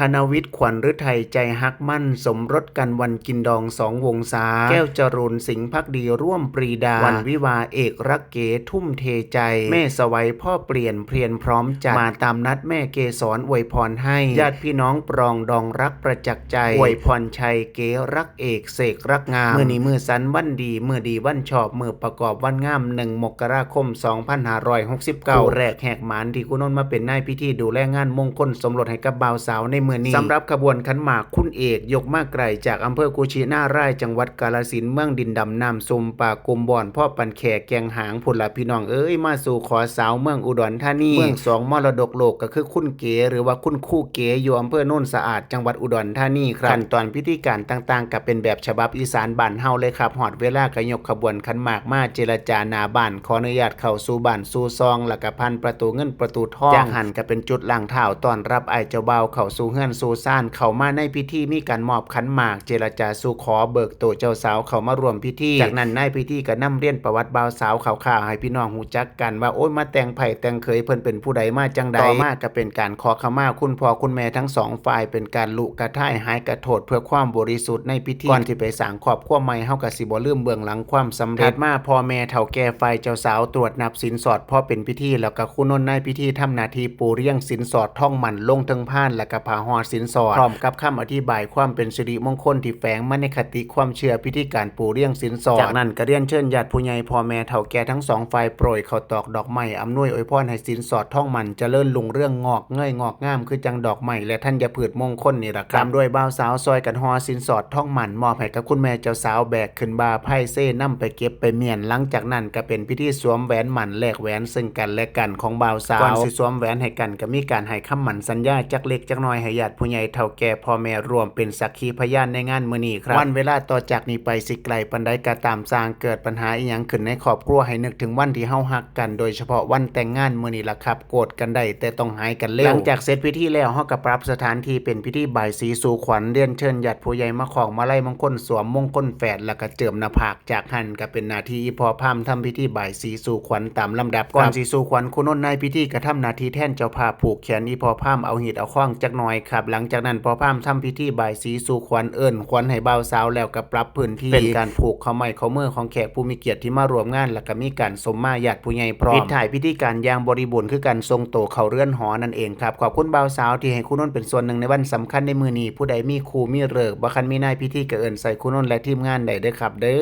ທະນະວິດ ຂວັນ ຫຼືໄທ ໃຈຮັກໝັ້ນ ສົມລົດກັນວັນກິນດອງສອງວົງສາ, ແກ້ວ ຈະຣູນ ສິງພັກດີ ຮ່ວມປຣີດາ ວັນວິວາເອກລັກເກ ທຸ່ມເທໃຈ, ແມ່ສະໄຫວ ພໍ່ປ່ຽນ ພຽນພ້ອມຈັດ, ມາຕາມນັດ ແມ່ເກສອນ ອວຍພອນໃຫ້, ຍາດພີ່ນ້ອງປຣອງດອງລັກປະຈັກໃຈ, ອວຍພອນໄຊ ເກລັກເອກ ເສກລັກງາມ. ມື້ນີ້ມື້ສັນວັນດີ, ມື້ດີວັນຊອບ, ມື້ປະກອບວັນງາມ ໜຶ່ງ ມົກກະລາຄົມ ສອງພັນຫ້າຮ້ອຍຫົກສິບເກົ້າ ຄູ່ແລກແຫກໝານທີ່ຄູນົນມາເປັນນາຍພິທີດູແລງານມົງຄົນສົມລົດໃຫ້ກັບບ່າວສາວໃນມື້ນີ້. ສຳລັບຂະບວນຂັນໝາກຄຸນເອກ ຍົກມາໄກຈາກອຳເພີກຸຊິນາລາຍ ຈັງຫວັດກາລະສິນ, ເມືອງດິນດຳນ້ຳຊຸ່ມ, ປ່າກົມບ່ອນ ພໍປານແຂ້ແກ່ງຫາງພຸ້ນລະພີ່ນ້ອງເອີຍ, ມາສູ່ຂໍສາວເມືອງອຸດອນທານີ, ເມືອງສອງມໍລະດົກໂລກ ກໍຄືຄຸນເກ ຫຼືວ່າຄຸນຄູເກ ຢູ່ອຳເພີໂນນສະອາດ ຈັງຫວັດອຸດອນທານີ. ຂັ້ນຕອນພິທີການຕ່າງໆ ກໍເປັນແບບສະບັບອີສານບ້ານເຮົາເລີຍຄັບ. ຮອດເວລາກໍຍົກຂະບວນຂັນໝາກມາເຈລະຈາໜ້າບ້ານ, ຂໍອະນຸຍາດເຂົ້າສູ່ບ້ານສູ່ຊ່ອງ ແລ້ວກໍຜ່ານປະຕູເງິນປະຕູທອງ. ຈາກຫັ້ນກໍເປັນຈຸດລ້າງເທ້າຕ້ອນຮັບອ້າຍເຈົ້າບ່າວເຂົ້າສູ່ເຮືອນສູ່ຊານ. ເຂົ້າມາໃນພິທີມີການມອບຂັນໝາກ, ເຈລະຈາສູ່ຂໍ, ເບີກໂຕເຈົ້າສາວເຂົ້າມາຮ່ວມພິທີ. ຈາກນັ້ນນາຍພິທີກໍນຳລຽນປະຫວັດບ່າວສາວຄ່າວໆໃຫ້ພີ່ນ້ອງຮູ້ຈັກກັນວ່າ ໂອ້ຍ ມາແຕ່ງໃຜແຕ່ງເຂີຍ, ເພິ່ນເປັນຜູ້ໃດ ມາຈັ່ງໃດ. ຕໍ່ມາກໍເປັນການຂໍຂະມາຄຸນພໍ່ຄຸນແມ່ທັງສອງຝ່າຍ, ເປັນການລຸກະທາຍຫາຍກະໂທດເພື່ອຄວາມບໍລິສຸດໃນພິທີ. ກ່ອນທີ່ໄປສ້າງຄອບຄົວໃໝ່, ເຮົາກໍຊິບໍ່ລືມເບື້ອງຫຼັງຄວາມສຳເລັດ. ຖັດມາພໍ່ແມ່ເຖົ້າແກ່ຝ່າຍເຈົ້າສາວຕວດນັບສິນສອດພໍເປັນພິທີ, ແລ້ວກໍຄູນົນນາຍພິທີທຳໜ້າທີ່ປູລຽງສິນສອດທອງໝັ້ນລົງເທິງພານ ແລ້ວກໍຜ້າຫໍ່ສິນສອດ ພ້ອມກັບຄຳອະທິບາຍຄວາມເປັນສິລິມົງຄົນທີ່ແຝງມາໃນຄະຕິຄວາມເຊື່ອພິທີການປູລຽງສິນສອດ. ຈາກນັ້ນກໍລຽນເຊີນຍາດຜູ້ໃຫຍ່, ພໍ່ແມ່ເຖົ້າແກ່ທັງສອງຝ່າຍໂປຣຍເຂົ້າຕອກດອກໄມ້, ອຳນວຍອວຍພອນໃຫ້ສິນສອດທອງໝັ້ນຈະເລີນຮຸ່ງເຮືອງ, ງອກເງີຍງອກງາມຄືຈັ່ງດອກໄມ້ ແລະ ທັນຍະພືດມົງຄົນນີ້ລະຄັບ. ຕາມດ້ວຍບ່າວສາວຊ່ອຍກັນຫໍ່ສິນສອດທອງໝັ້ນ ມອບໃຫ້ກັບຄຸນແມ່ເຈົ້າສາວ, ແບກຂຶ້ນບ່າ, ພາຍເຊນຳໄປເກັບໄປມ້ຽນ. ຫຼັງຈາກນັ້ນກໍເປັນພິທີສວມແຫວນໝັ້ນແລກແຫວນເຊິ່ງກັນແລະກັນຂອງບ່າວສາວ. ກ່ອນຊິສວມແຫວນໃຫ້ກັນ ກໍມີການໃຫ້ຄຳໝັ້ນສັນຍາໃຫ້ຈັກເລັກຈັກນ້ອຍໃຫ້ຍາດຜູ້ໃຫຍ່ເຖົ້າແກ່ພໍ່ແມ່ຮ່ວມເປັນສັກຂີພະຍານໃນງານມື້ນີ້. ຄັບ ວັນເວລາຕໍ່ຈາກນີ້ໄປຊິໄກປານໃດກໍຕາມ, ສ້າງເກີດບັນຫາອີ່ຫຍັງຂຶ້ນໃນຄອບຄົວ ໃຫ້ນຶກເຖິງວັນທີ່ເຮົາຮັກກັນ, ໂດຍສະເພາະວັນແຕ່ງງານມື້ນີ້ລະຄັບ. ໂກດກັນໄດ້ ແຕ່ຕ້ອງຫາຍກັນເລັວ. ຫຼັງຈາກເສັດພິທີແລ້ວ, ເຮົາກໍປັບສະຖານທີ່ເປັນພິທີບາຍສີສູ່ຂວັນ, ລຽນເຊີນຍາດຜູ້ໃຫຍ່ມາຄ້ອງມາໄລມົງຄົນ, ສວມມົງຄົນແຝດ ແລ້ວກໍເຈີມໜ້າຜາກ. ຈາກຫັ້ນກໍເປັນໜ້າທີ່ອີ່ພໍ່ພາມທຳພິທີບາຍສີສູ່ຂວັນຕາມລຳດັບ. ກ່ອນຊິສູ່ຂວັນ, ຄູນົນນາຍພິທີກໍທຳໜ້າທີ່ແທນເຈົ້າພາບ, ຜູກແຂນອີ່ພໍ່ພາມ, ເອົາຮີດເອົາຄອງຈັກໜ່ອຍຄັບ. ຫຼັງຈາກນັ້ນພໍ່ພາມທຳພິທີບາຍສີສູ່ຂວັນ, ເອີ້ນຂວັນໃຫ້ບ່າວສາວ ແລ້ວກໍປັບພື້ນທີ່ ເປັນການຜູກຂໍ້ໄມ້ຂໍ້ມືຂອງແຂກຜູ້ມີກຽດທີ່ມາຮ່ວມງານ, ແລ້ວກໍມີການສົມມາຍາດຜູ້ໃຫຍ່ພ້ອມ. ປິດທ້າຍພິທີການຢ່າງບໍລິບູນຄືການສົ່ງໂຕເຂົ້າເຮືອນຫໍນັ້ນເອງຄັບ. ຂອບຄຸນບ່າວສາວທີ່ໃຫ້ຄູນົນເປັນສ່ວນໜຶ່ງໃນວັນສຳຄັນໃນມື້ນີ້. ຜູ້ໃດມີຄູ່ມີເລີກ, ບໍ່ຄັນມີນາຍພິທີ, ກໍເອີ້ນໃສ່ຄູນົນ ແລະ ທີມງານໄດ້ເດີຄັບເດີ.